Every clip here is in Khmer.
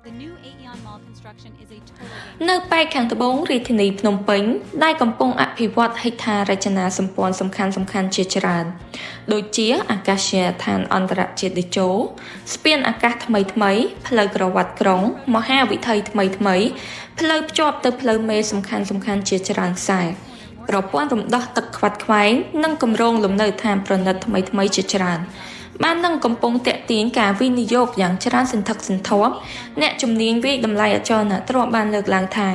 The new Aeon Mall construction is a total game នៅប៉ែកខាងត្បូងរាជធានីភ្នំពេញ ដែលកំពុងអភិវឌ្ឍហេដ្ឋារចនាសម្ព័ន្ធសំខាន់ៗជាច្រើន ដូចជាអាកាសយានដ្ឋានអន្តរជាតិតេជោស្ពានអាកាសថ្មីៗផ្លូវក្រវ៉ាត់ក្រុង មហាវិថីថ្មីៗផ្លូវភ្ជាប់ទៅផ្លូវមេសំខាន់ៗជាច្រើនខ្សែប្រព័ន្ធរំដោះទឹកខ្វាត់ខ្វែងនិងគម្រោងលំនៅឋានប្រណិតថ្មីៗជាច្រើន បាននឹងកំពុងទាក់ទាញការវិនិយោគយ៉ាងច្រើនសន្ធឹកសន្ធាប់អ្នកជំនាញវាយតម្លៃអចលនទ្រព្យបានលើកឡើងថា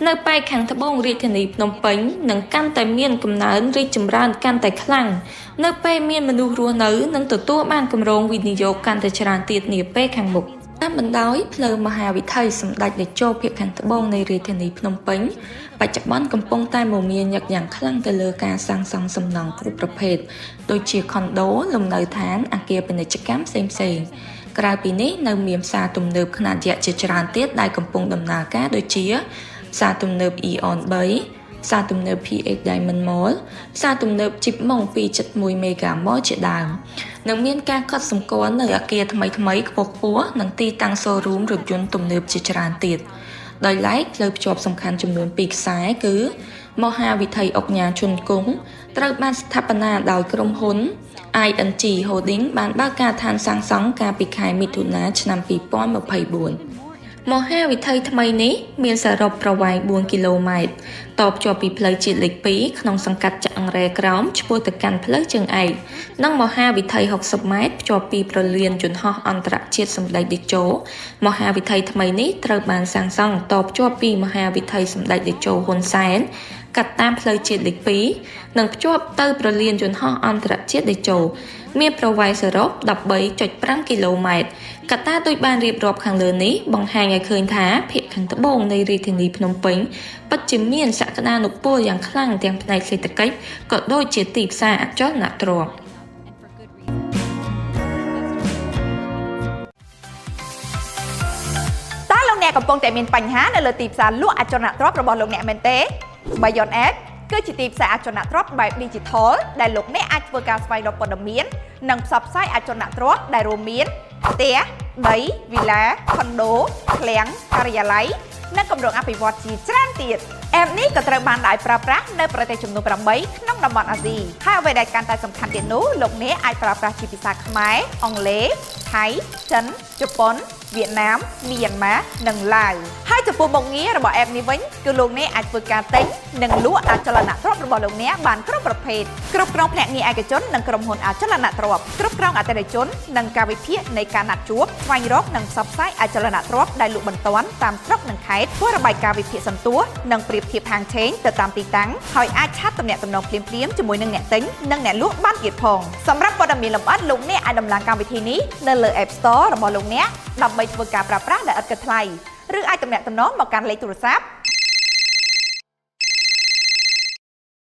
នៅប៉ែកខាងត្បូងរាជធានីភ្នំពេញនឹងកាន់តែមានកំណើនរីកចម្រើនកាន់តែខ្លាំងនៅពេលមានមនុស្សរស់នៅនិងទទួលបានគម្រោងវិនិយោគកាន់តែច្រើនទៀតនាពេលខាងមុខតាមបណ្ដោយផ្លូវមហាវិថីសម្ដេចតេជោភាគខាងត្បូងនៃរាជធានីភ្នំពេញបច្ចុប្បន្នកំពុងតែមមាញឹកយ៉ាងខ្លាំងទៅលើការសាងសង់សំណង់គ្រប់ប្រភេទដូចជាខុនដូលំនៅឋានអគារពាណិជ្ជកម្មផ្សេងៗក្រៅពីនេះនៅមានផ្សារទំនើបខ្នាតយក្សជាច្រើនទៀតដែលកំពុងដំណើរការដូចជាផ្សារទំនើប Aeon 3ផ្សារទំនើប PH Diamond Mall ផ្សារទំនើបជីបម៉ុង2.1 Mega Mall ជាដើមនិងមានការកត់សម្គាល់នៅអគារថ្មីៗខ្ពស់ៗនិងទីតាំង showroom រថយន្តទំនើបជាច្រើនទៀតដោយឡែកផ្លូវភ្ជាប់សំខាន់ចំនួន2ខ្សែគឺមហាវិថីឧកញ៉ាជុនគង់ត្រូវបានស្ថាបនាដោយក្រុមហ៊ុន ING Holding បានបើកការដ្ឋានសាងសង់កាលពីខែមិថុនាឆ្នាំ2024មហាវិថីថ្មីនេះមានសរុបប្រវែង4គីឡូម៉ែត្រតភ្ជាប់ពីផ្លូវជាតិលេខ2ក្នុងសង្កាត់ចាក់អង្រែក្រោមឆ្ពោះទៅកាន់ផ្លូវជើងឯកនិងមហាវិថី60ម៉ែត្រភ្ជាប់ពីព្រលានយន្តហោះអន្តរជាតិសម្ដេចតេជោមហាវិថីថ្មីនេះត្រូវបានសាងសង់តភ្ជាប់ពីមហាវិថីសម្ដេចតេជោហ៊ុនសែនកាត់តាមផ្លូវជាតិលេខ2និងភ្ជាប់ទៅព្រលានយន្តហោះអន្តរជាតិតេជោមានប្រវែងសរុប13.5គីឡូម៉ែត្រកត្តាដូចបានរៀបរាប់ខាងលើនេះបង្ហាញឲ្យឃើញថាភាគខាងត្បូងនៃរាជធានីភ្នំពេញពិតជាមានសក្តានុពលយ៉ាងខ្លាំងទាំងផ្នែកសេដ្ឋកិច្ចក៏ដូចជាទីផ្សារអចលនទ្រព្យ and for good reason. តើលោកអ្នកកំពុងតែមានបញ្ហានៅលើទីផ្សារលក់អចលនទ្រព្យរបស់លោកអ្នកមែនទេ Bayon App គឺជាទីផ្សារអចលនទ្រព្យបែប Digital ដែលលោកអ្នកអាចធ្វើការស្វែងរកព័ត៌មាននិងផ្សព្វផ្សាយអចលនទ្រព្យដែលរួមមានផ្ទះដីវីឡាខុនដូឃ្លាំងការិយាល័យនិងគម្រោងអភិវឌ្ឍជាច្រើនទៀត App នេះក៏ត្រូវបានដាក់ឲ្យប្រើប្រាស់នៅប្រទេសចំនួន8ក្នុងតំបន់អាស៊ីហើយអ្វីដែលកាន់តែសំខាន់ទៀតនោះលោកអ្នកអាចប្រើប្រាស់ជាភាសាខ្មែរអង់គ្លេសថៃចិនជប៉ុនវៀតណាមមីយ៉ាន់ម៉ានិងឡាវហើយចំពោះមុខងាររបស់ app នេះវិញគឺលោកអ្នកអាចធ្វើការទិញនិងលក់អចលនទ្រព្យរបស់លោកអ្នកបានគ្រប់ប្រភេទគ្រប់គ្រងភ្នាក់ងារឯកជននិងក្រុមហ៊ុនអចលនទ្រព្យគ្រប់គ្រងអតិថិជននិងការវិភាគនៃការណាត់ជួបស្វែងរកនិងផ្សព្វផ្សាយអចលនទ្រព្យដែលលក់បន្ទាន់តាមស្រុកនិងខេត្តធ្វើរបាយការណ៍វិភាគសន្ទស្សន៍និងប្រៀបធៀបហាងឆេងទៅតាមទីតាំងហើយអាចឆាតទំនាក់ទំនងភ្លាមៗជាមួយនឹងអ្នកទិញនិងអ្នកលក់បានទៀតផងសម្រាប់ព័ត៌មានលម្អិតលោកអ្នកអាចដំឡើងកម្មវិធីនេះនៅលើ App Store របស់លោកអ្នកដើម្បីធ្វើការប្រើប្រាស់ដោយឥតគិតថ្លៃឬអាចទំនាក់ទំនងមកកាន់លេខទូរស័ព្ទ